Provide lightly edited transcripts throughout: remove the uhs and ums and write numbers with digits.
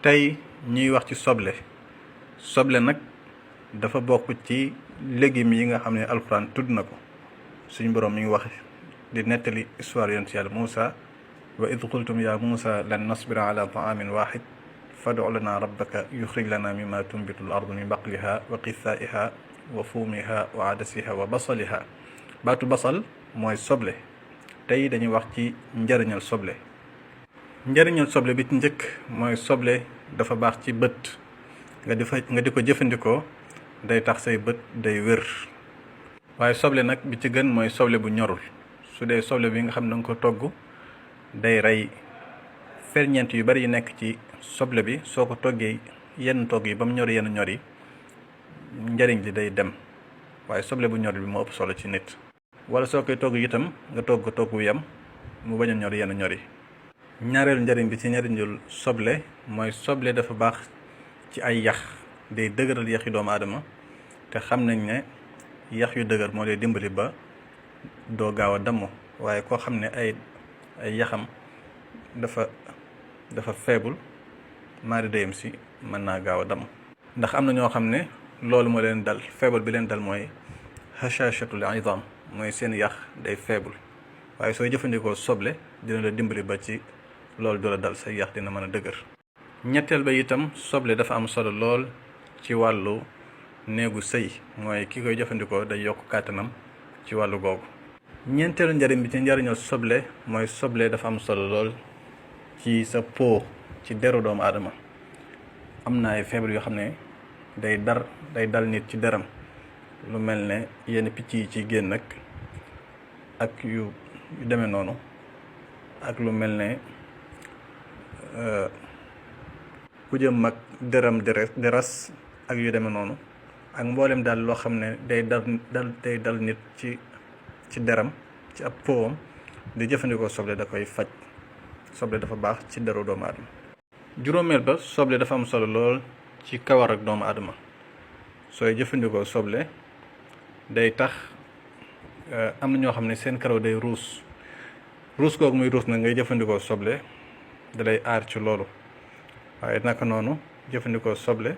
tey ñuy wax ci soble nag dafa bokk ci légumes yi nga xam ne alxuraan tudd na ko suñu boroom mi ngi wax di nettali histoire yonent yàlla Muusa wa id qultum ya Muusa lan nasbira ala taamin waxid fad'u lana rabbaka yuxrij lana mimma tunbitu l ardu min baqliha wa qithaiha wa fuumiha wa adasiha wa basaliha. baatu basal mooy soble. tey dañuy wax ci njëriñal soble. njëriñal soble bi ci njëkk mooy soble dafa baax ci bët nga di ko jëfandikoo day tax say bët day wér. waaye soble nag bi ci gën mooy soble bu ñorul. su dee soble bi nga xam ne danga ko togg day rey ferñeent yu bari yi nekk ci soble bi. soo ko toggee yenn togg yi ba mu ñor yenn ñor yi njëriñ li day dem. waaye soble bu ñor bi moo ëpp solo ci nit. wala soo koy togg itam nga togg togg wu yem mu bañ a ñor yenn ñor yi. ñaareelu njëriñ bi ci njëriñul soble mooy soble dafa baax ci ay yax. day dëgëral yax yu doomu aadama te xam nañ ne yax yu dëgër moo lay dimbali ba doo gaaw a damm. waaye koo xam ne ay yaxam dafa faible maari dayam si mën naa gaaw a damm. ndax am na ñoo xam ne loolu moo leen dal. faible bi leen dal mooy hashashatul izam mooy seen yax day faible. waaye sooy jëfandikoo soble dina la dimbali ba ci loolu du la dal, say yax dina mën a dëgër. ñetteel ba itam soble dafa am solo lool ci wàllu néegu sëy. mooy ki koy jëfandikoo day yokk kàttanam ci wàllu googu. ñeenteelu njëriñ bi ci njëriñoo soble mooy soble dafa am solo lool ci sa peau, ci deru doomu aadama. am na ay feebar yoo xam ne day dal nit ci deram, lu mel ne yenn picc yi ci génn ak yu demee noonu, ak lu mel ne ku jëm mag deram di ras ak yu demee noonu, ak mboolem daal loo xam ne day dal nit ci deram, ci ab powam. di jëfandikoo soble da koy faj. soble dafa baax ci deru doomu aadama. juróomeel ba soble dafa am solo lool ci kawar ak doomu aadama. sooy jëfandikoo soble day tax am na ñoo xam ne seen karaw day ruus googu muy ruus nag ngay jëfandikoo soble da lay aar ci loolu. waaye naka noonu jëfandikoo soble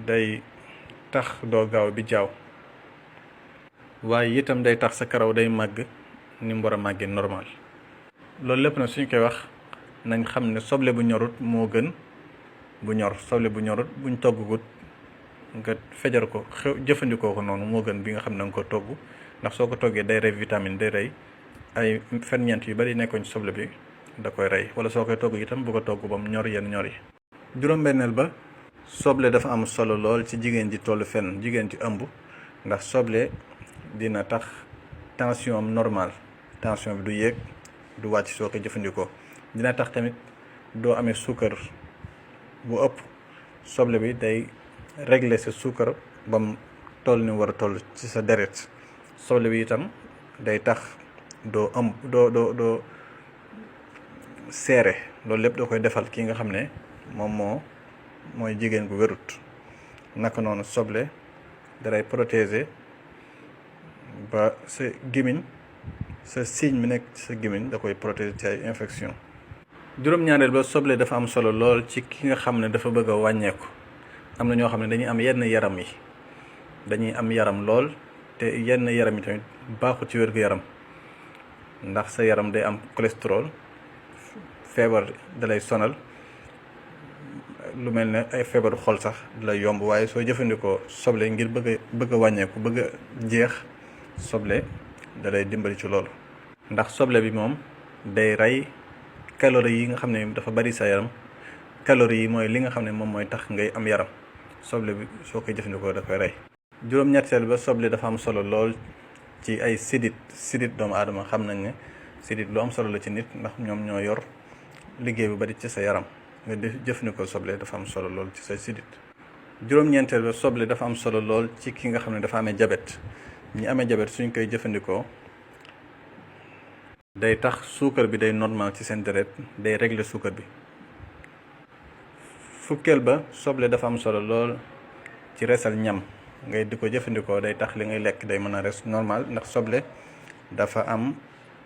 day tax doo gaaw bi jaaw. waaye itam day tax sa karaw day màgg ni mu war a màggee normal. loolu lépp nag suñ koy wax nañ xam ne soble bu ñorut moo gën bu ñor. soble bu ñorut buñ toggut nga fejar ko jëfandikoo ko noonu moo gën bi nga xam ne nga ko togg. ndax soo ko toggee day rey vitamine, day rey ay ferñeent yu bari nekkoon ci soble bi da koy rey. wala soo koy togg itam bu ko togg ba mu ñor yenn ñor yi. juróom-benneel ba soble dafa am solo lool ci jigéen ji tollu fenn, jigéen ji ëmb. ndax soble dina tax tension am normal, tension bi du yéeg du wàcc soo ko jëfandikoo. dina tax tamit doo amee suukar bu ëpp. soble bi day régler sa suukar ba mu toll ni war a toll ci sa deret. soble bi itam day tax doo seere. loolu lépp doo koy defal ki nga xam ne mooy jigéen gu wérut. naka noonu soble dalay protéger ba sa gémmiñ, sa siiñ mi nekk ci sa gémmiñ da koy protéger ci ay infection. juróom-ñaareel ba soble dafa am solo lool ci ki nga xam ne dafa bëgg a wàññeeku. am na ñoo xam ne dañuy am yenn yaram yi, dañuy am yaram lool te yenn yaram yi tamit baaxut ci wér-gu-yaram. ndax sa yaram day am cholestérol, feebar dalay sonal, lu mel ne ay feebaru xol sax dalay yomb. waaye soo jëfandikoo soble ngir bëgg a wàññeeku, bëgg a jeex, soble dalay dimbali ci loolu. ndax soble bi moom day rey calories yi nga xam ne dafa bari sa yaram. calories yi mooy li nga xam ne moom mooy tax ngay am yaram. soble bi soo koy jëfandikoo da koy rey. juróom-ñetteel ba soble dafa am solo lool ci ay sidit doomu aadama. xam nañ ne sidit lu am solo la ci nit, ndax ñoom ñoo yor liggéey bu bari ci sa yaram. nga jëfandikoo soble dafa am solo lool ci say sidit. juróom-ñeenteel ba soble dafa am solo lool ci ki nga xam ne dafa amee jabet. ñi amee jabet suñ koy jëfandikoo day tax suukar bi day normal ci seen deret, day régler suukar bi. fukkeel ba soble dafa am solo lool ci resal ñam. ngay di ko jëfandikoo day tax li ngay lekk day mën a res normal. ndax soble dafa am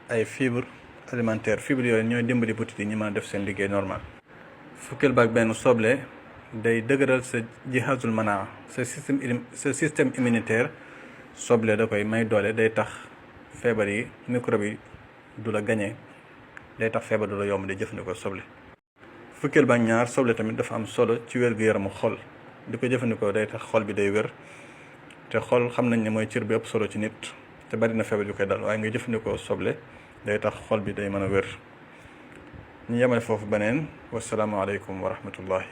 ay fibre alimentaire. fibre yooyu ñooy dimbali butit yi ñu mën a def seen liggéey normal. fukkeel baak benn soble day dëgëral sa jihazul manaa sa système immunitaire. soble da koy may doole, day tax feebar yi microbe yi du la gañe, day tax feebar du la yomb di jëfandikoo soble. fukkeel baak ñaar soble tamit dafa am solo ci wér-gu-yaramu xol. di ko jëfandikoo day tax xol bi day wér, te xol xam nañ ne mooy cër bi ëpp solo ci nit, te bari na feebar yu koy dal, waaye nga jëfandikoo soble day tax xol bi day mën a wér. ñu yemale foofu beneen. wassalaamu aleykum wa rahmatullahi